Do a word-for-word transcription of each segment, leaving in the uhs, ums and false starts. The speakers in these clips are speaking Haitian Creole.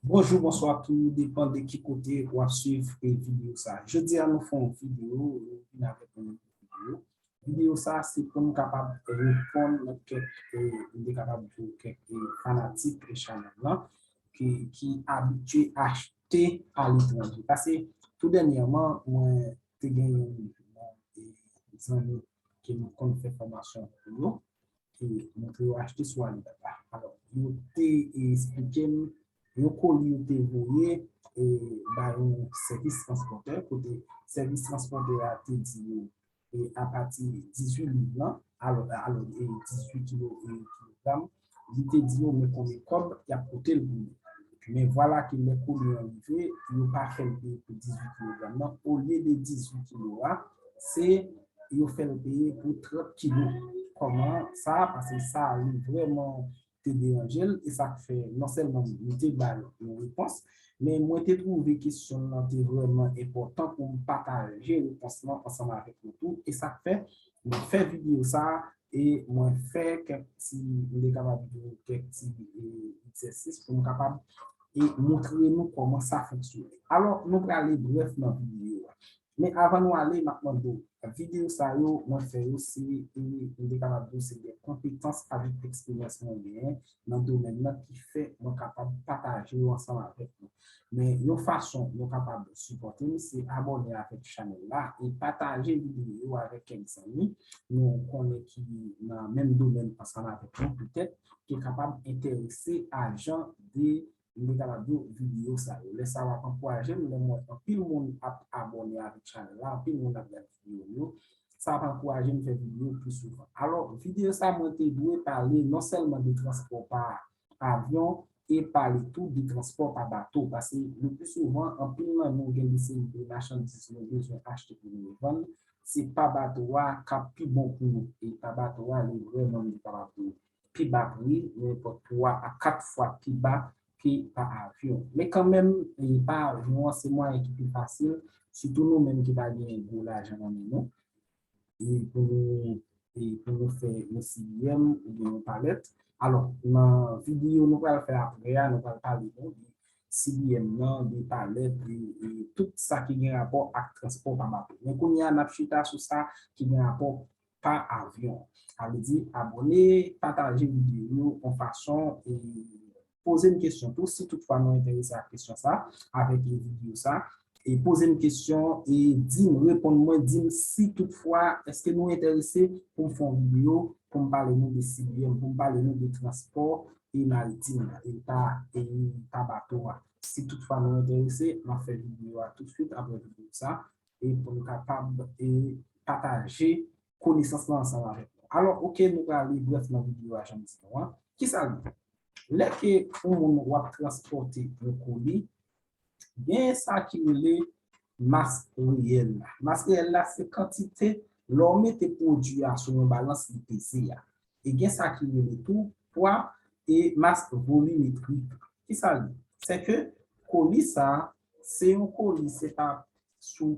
Bonjou, bonswa, tou depann de ki kote w ap swiv videyo sa. Jodi a nou fè yon videyo, nou vin avèk yon nouvo videyo. Videyo sa se pou nou kapab reponn kèk, nou te kapab di kèk fanatik chanèl lan ki abitye achte aletranje. Paske tou dènyèman mwen te gen yon zanmi ke nou konn fè fòmasyon pou yo, ki montre yo achte sou Alibaba. Alò, yo te esplike m yon koli yo te voye ba yon sèvis transpòtè, kote sèvis transpòtè a te di yo apati dizuit liv lan, alò, alò dizuit kilo, kilogram, li te di yo men konbyen kòb y ap pote l pou yo. Men vwala ke lè koli an rive, yo pa fè l peye pou dizuit kilogram nan, olye de dizuit kilo a, se yo fè l peye pou trant kilo. Kòman sa? Paske sa li vrèman te deranje l, e sa k fè non sèlman nou te ba l yon repons, men mwen te twouve kesyon nan te vrèman enpòtan pou m pataje repons lan ansanm avèk nou tou, e sa k fè mwen fè videyo sa, e mwen fè kèk ti, m te kapab di kèk ti egzèsis pou m kapab e montre nou kòman sa fonksyone. Alò, nou prale brèf nan videyo a. Men avan nou ale, m ap mande w, videyo sa yo, mwen fè yo, se, e, m te kapab di w, se de konpetans avèk eksperyans mwen genyen nan domèn nan ki fè mwen kapab pataje yo ansanm avèk nou. Men yon fason nou kapab sipòte m, se abòne avèk chanèl la e pataje videyo yo avèk kèk zanmi nou konnen ki nan menm domèn ansanm avèk nou, petèt, ki kapab enterese a jan de m te kapab di w videyo sa yo. Lè sa w ap ankouraje m, lè m wè anpil moun ap abòne avèk chanèl la, anpil moun ap gade videyo yo, sa ap ankouraje m fè videyo pi souvan. Alò, videyo sa mwen te dwe pale non sèlman de transpò pa avyon e pale tou de transpò pa bato, paske le pli souvan, anpil nan nou gen de seri de machandiz nou bezwen achte pou nou vann, se pa bato a k ap pi bon pou nou. E pa bato a, li vrèman, m te kapab di w, pi ba pri, nenpòt twa a kat fwa pi ba ke pa avyon. Men kanmenm, e, pa avyon an se mwayen ki pi fasil, sitou nou menm ki pa gen gwo lajan nan men nou, e pou nou, e pou nou fè yon C D M oubyen yon palèt. Alò, nan videyo nou pral fè apre a, nou pral pale nou de C D M nan, de palèt, de, de tout sa ki gen rapò ak transpò pa bato. Men kounye a, n ap chita sou sa ki gen rapò pa avyon. Sa vle di, abòne, pataje videyo yo yon fason, e poze m kesyon tou, si toutfwa nou enterese ak kesyon sa, avèk videyo sa, e poze m kesyon, e di m, reponn mwen, di m si toutfwa, èske nou enterese pou m fè yon videyo, pou m pale nou de C D M, pou m pale nou de transpò, e maritim, e pa, e pa bato a. Si toutfwa nou enterese, m ap fè videyo a toutswit apre videyo sa, e pou nou kapab, e pataje konesans lan ansanm avèk nou. Alò, oke, nou prale brèf nan videyo a, jan m di nou an. Kisa l ye? Lè ke yon moun w ap transpòte yon koli, gen sa ki rele mas reyèl la. Mas reyèl la, se kantite lè w mete pwodui a sou yon balans li peze a. E gen sa ki rele tou pwa e mas volimetrik. Kisa l ye? Se ke koli sa, se yon koli, se pa sou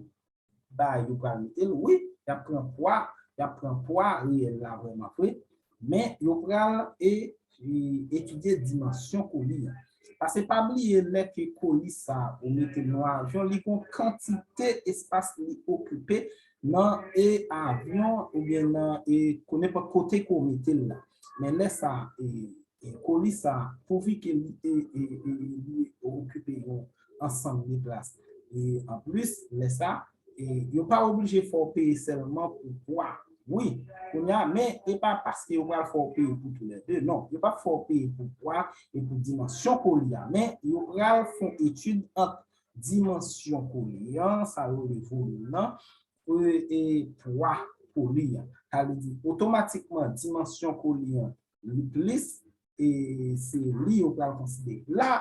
ba yo pral mete l. Wi, y ap pran pwa, y ap pran pwa reyèl la vrèman vre, men yo pral e, e etidye dimansyon koli a. Paske pa bliye, lè ke koli sa ou mete l nan avyon, li gon kantite espas li okipe nan e avyon oubyen nan e ko-, nenpòt kote ke w mete l la. Men lè sa, e, e koli sa, pouvi ke li, e, e, e, li okipe yon ansanm de plas. E anplis, lè sa, e yo pa oblije fè w peye sèlman pou pwa. Wi, kounye a, men e pa paske yo pral fè w peye pou toulède, non. Yo p ap fè w peye pou pwa e pou dimansyon koli a, men yo pral fè yon etid ant dimansyon koli an, sa yo rele volim nan, e, e pwa koli an. Sa vle di, otomatikman, dimansyon koli an li plis, e se li yo pral konsidere. La,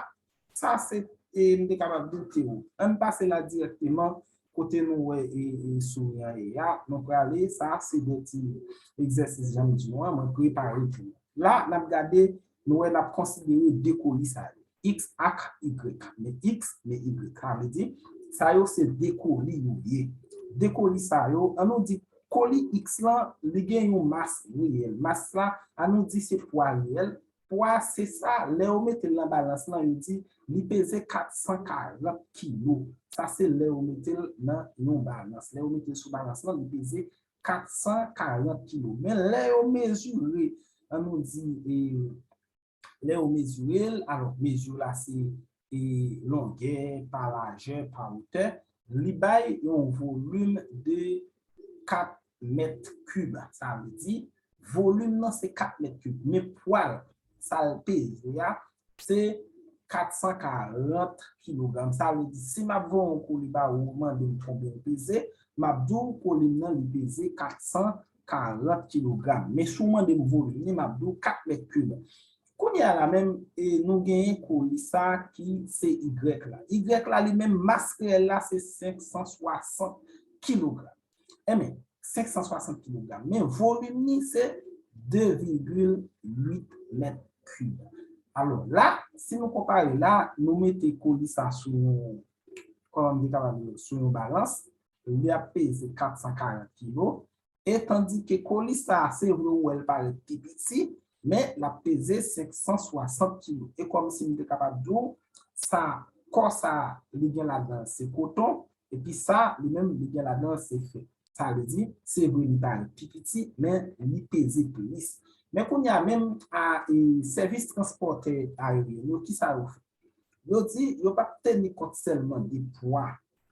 sa se, e m te kapab di w teori. Ann pase la dirèkteman kote nou wè e, e souri an ye a. Nou prale, sa se de ti egzèsis jan m di nou an, mwen prepare pou nou. La, n ap gade, nou wè n ap konsidere de koli sa yo. X ak Y. Men X, men Y. Sa vle di, sa yo se de koli yo ye. De koli sa yo, ann nou di koli X lan, li gen yon mas reyèl. Mas la, ann nou di se pwa reyèl, pwa se sa, lè yo mete l nan balans lan, yo di li peze kat san karant kilo. Sa se lè yo mete l nan yon balans. Lè yo mete l sou balans lan, li peze kat san karant kilo. Men lè yo mezire, ann nou di, e, lè yo mezire l, alò, mezi la se, e, longè, pa lajè, pa wotè, li bay yon volim de kat mèt kib. Sa vle di, volim nan se kat mèt kib, men pwa l, sa l peze a, se kat san karant kilogram. Sa vle di, si m ap voye yon koli ba ou, ou mande m konbyen l peze, m ap di w koli m nan li peze kat san karant kilogram. Men si w mande m volim li, m ap di w kat mèt kib. Kounye a la menm, e, nou genyen koli sa ki se Y la. Y la li menm, mas reyèl la se senk san swasant kilogram. Enben, senk san swasant kilogram. Men volim li se de vigil uit mèt kib. Alò, la, si nou konpare la, nou mete koli sa sou yon, kòman m te kapab di, sou yon balans, li ap peze kat san karant kilo, e tandi ke koli sa, se vre ou wè l parèt pi piti, men l ap peze senk san swasant kilo. E kòmsi m te kapab di w, sa, kò sa, li gen ladan se koton, epi sa, li menm, li gen ladan se fè. Sa vle di, se vre li parèt pi piti, men li peze plis. Men kounye a menm, a, e, sèvis transpòtè ayeryen yo, kisa yo fè? Yo di, yo p ap teni kont sèlman de pwa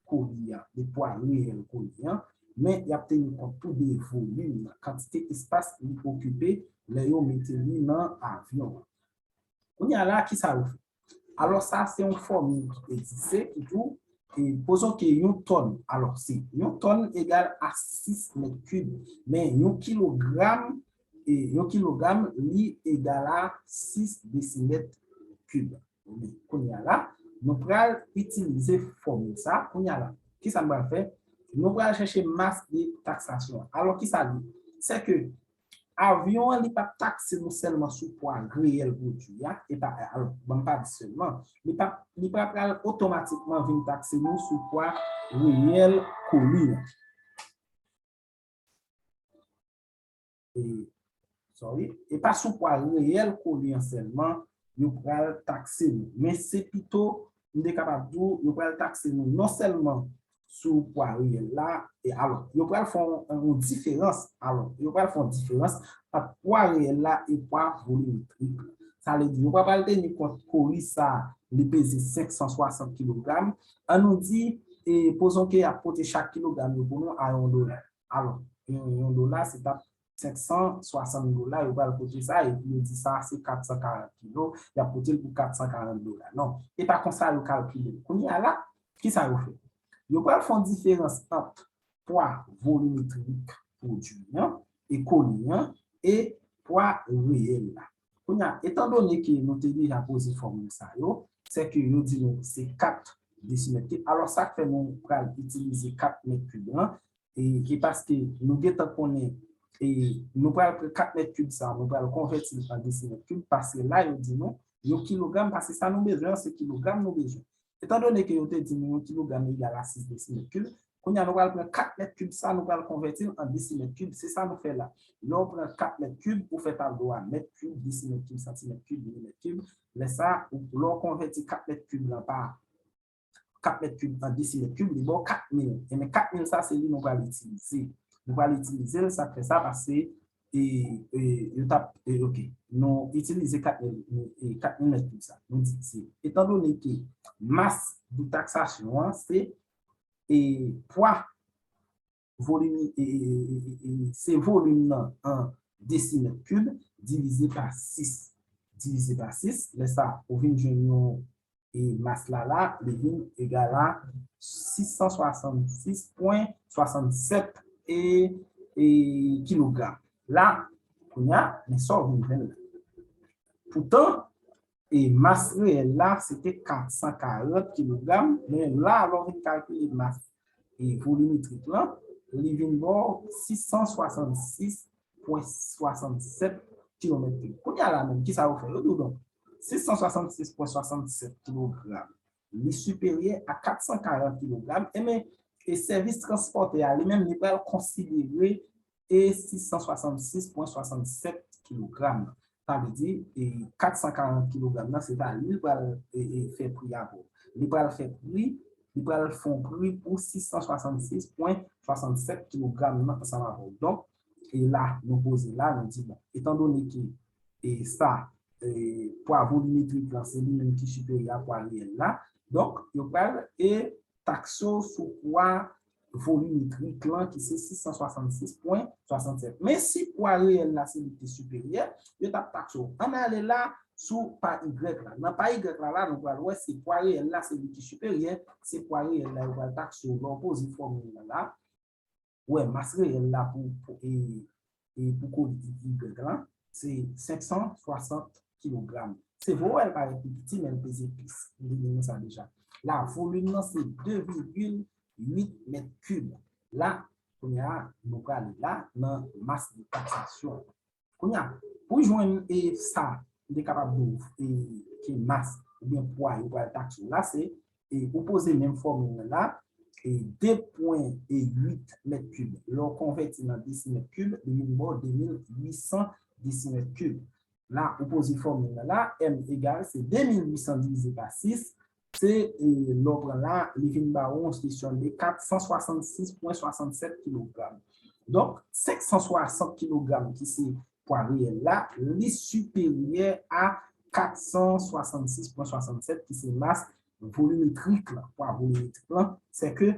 koli a, de pwa reyèl koli a, men y ap teni kont tou de volim nan, kantite espas li okipe lè yo mete li nan avyon an. Kounye a la, kisa yo fè? Alò, sa se yon fòmil ki egziste, ki di w, e, pozon ke yon tòn, alò, se yon tòn egal a sis mèt kib, men yon kilogram, e, yon kilogram, li egal a sis desimèt kib. Kounye a la, nou pral itilize fòmil sa. Kounye a la, kisa nou pral fè? Nou pral chèche mas de taksasyon an. Alò, kisa li? Se ke avyon an, li p ap takse nou sèlman sou pwa reyèl pwodui a, e pa, alò, ban m pa di sèlman, li p ap, li pa pral otomatikman vin takse nou sou pwa reyèl koli an. E, sorry, e pa sou pwa reyèl koli an sèlman yo pral takse nou. Men se pito, m te kapab di w, yo pral takse nou non sèlman sou pwa reyèl la, e alò, yo pral fè yon, yon diferans, alò, yo pral fè yon diferans ant pwa reyèl la e pwa volimetrik la. Sa vle di, yo pa pral teni kont koli sa, li peze senk san swasant kilogram. An nou di, e, pozon ke y ap pote chak kilogram yo pou nou a yon dola. Alò, yon, yon dola, se t ap senk san swasant dola, yo pral pote sa, epi yo di sa, se kat san karant kilo, y ap pote l pou kat san karant dola. Non, e pa konsa yo kalkile. Kounye a la, kisa yo fè? Yo pral fè yon diferans ant pwa volimetrik pwodui an, e koli an, e pwa reyèl la. Kounye a, etandone ke nou te deja poze fòmil sa yo, se ke yo di nou se kat desimèt kib. Alò, sa k fè nou pral itilize kat mèt kib lan, e, e paske nou gentan konnen, e, nou pral pran kat mèt kib sa, nou pral konvèti l an desimèt kib, paske la, yo di nou, yon kilogram, paske sa nou bezwen an, se kilogram nou bezwen. Etandone ke yo te di nou yon kilogram egal a sis desimèt kib, kounye a nou pral pran kat mèt kib sa, nou pral konvèti l an desimèt kib, se sa nou fè la. Lè w pran kat mèt kib, ou fè tablo a mèt kib, desimèt kib, santimèt kib, milimèt kib. Lè sa, ou, lè w konvèti kat mèt kib lan pa kat mèt kib an desimèt kib, li ba w kat mil. Enben, kat mil sa, se li nou pral itilize. Nou pral itilize l, sa k fè sa, paske, e, e, yo t ap, e, ok, nou itilize kat mil, e, kat mil mèt kib sa. Nou di se, etandone ke mas de taksasyon an, se, e, pwa volim, e, e, e, e, e, se volim nan an desimèt kib divize pa sis. Divize pa sis, lè sa, ou vin jwenn yon, e, mas la la, li vin egal a sis san swasannsis pwen swasannsèt, e, e, kilogram. La, kounye a, men sa w vin jwenn la. Poutan, e, mas reyèl la, se te kat san karant kilogram, men la, lè w vin kalkile mas, e, volimetrik lan, li vin ba w sis san swasannsis pwen swasannsèt kilomèt kib. Kounye a la menm, kisa yo fè? Yo di w donk, sis san swasannsis pwen swasannsèt kilogram, li siperyè a kat san karant kilogram, enben, e sèvis transpòtè a li menm, li pral konsidere e sis san swasannsis pwen swasannsèt kilogram. Sa vle di, e, kat san karant kilogram nan, se pa li l pral, e, e, fè pri a pou ou. Li pral fè pri, li pral fè yon pri pou sis san swasann sis pwen swasann sèt kilogram nan ansanm avè w. Donk, e la, nou poze la, nou di, bon, etandone ke, e sa, e, pwa volimetrik lan, se li menm ki siperyè a pwa reyèl la, donk, yo pral, e, takse w sou pwa volimetrik lan, ki se sis san swasann sis pwen swasann sèt. Men si pwa reyèl la, se li ki te siperyè, yo t ap takse w. Ann ale la, sou pa Y la. Nan pa Y la, la, nou pral wè se pwa reyèl la, se li ki siperyè, se pwa reyèl la, yo pral takse w. Lè w poze fòmil la, la, ou wè mas reyèl la pou, pou, e, e pou koli Y lan, se senk san swasant kilogram. Se vre, w wè l parèt pi piti, men l peze plis. M te di nou sa deja. La, volim nan se de vigil uit mèt kib. La, kounye a, nou prale la, nan mas de taksasyon. Kounye a, pou jwenn, e, sa, m te kapab di w, e, ki mas oubyen pwa yo pral takse w la, se, e, ou poze menm fòmil lan la, e, de pwen uit mèt kib. Lè w konvèti nan desimèt kib, li vin ba w de mil uit san desimèt kib. La, ou poze fòmil lan la, M egal, se de mil uit san divize pa sis, se, e, lè w pran la, li vin ba w yon kesyon de kat san swasann sis pwen swasann sèt kilogram. Donk, senk san swasant kilogram ki se pwa reyèl la, li siperyè a kat san swasann sis pwen swasann sèt ki se mas volimetrik lan, pwa volimetrik lan, se ke,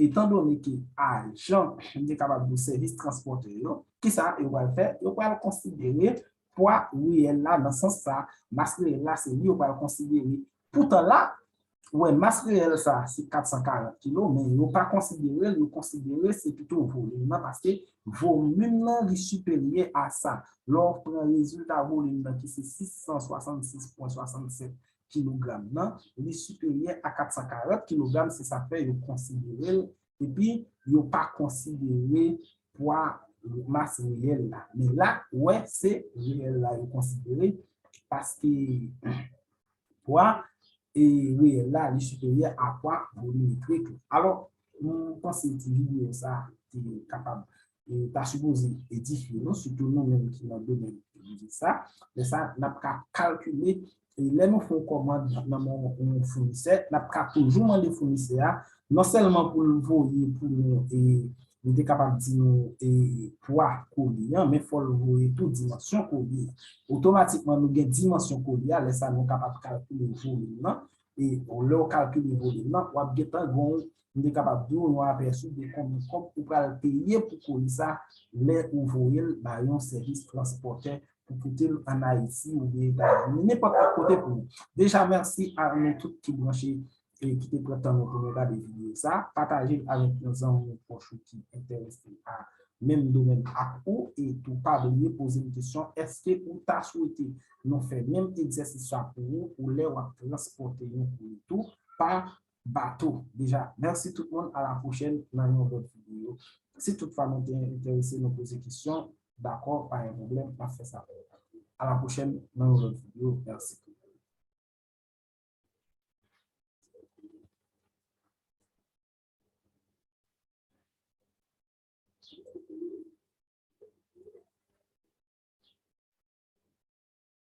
etandone ke ajan, m te kapab di w sèvis transpòtè yo, kisa yo pral fè? Yo pral konsidere pwa reyèl la nan sans sa, mas reyèl la se li yo pral konsidere. Poutan la, ou wè mas reyèl sa se kat san karant kilo, men yo pa konsidere l, yo konsidere se pito volim nan, paske volim nan li siperyè a sa. Lè w pran rezilta volim nan ki se sis san swasann sis pwen swasann sèt kilogram nan, li siperyè a kat san karant kilogram, se sa k fè yo konsidere l, epi yo pa konsidere pwa mas reyèl la. Men la, ou wè, se reyèl la yo konsidere, paske pwa, e, reyèl la, li siperyè a pwa volimetrik la. Alò, m panse ti videyo sa te kapab, e, ta sipoze edifye nou, sitou nou menm ki nan domèn sa. Lè sa, n ap ka kalkile, e, lè nou fè yon kòmand nan men yon founisè, n ap ka toujou mande founisè a, non sèlman pou l voye pou nou, e, li te kapab di nou, e, pwa koli an, men fò l voye tou dimansyon koli an. Otomatikman, nou gen dimansyon koli a, lè sa nou kapab kalkile volim nan, e lè w kalkile volim nan, w ap gentan gen yon, m te kapab di w, yon apèsi de konbyen kòb ou pral peye pou koli sa lè ou voye l ba yon sèvis transpòtè pou pote l ann Ayiti oubyen Etazini, nenpòt lòt kote pou nou. Deja, mèsi a nou tout ki branche e ki te pran tan nou pou nou gade videyo sa. Pataje l avèk yon zanmi ou pwòch ou ki enterese a menm domèn ak ou, e tou pa bliye poze m kesyon, èske ou ta swete nou fè menm egzèsis sa pou ou, ou lè w ap transpòte yon koli tou pa bato? Deja, mèsi tout moun, a la pwochèn nan yon lòt videyo. Si toutfwa nou te enterese nou poze kesyon, dakò, pa gen pwoblèm, n ap fè sa pou ou. A la pwochèn nan yon lòt videyo. Mèsi.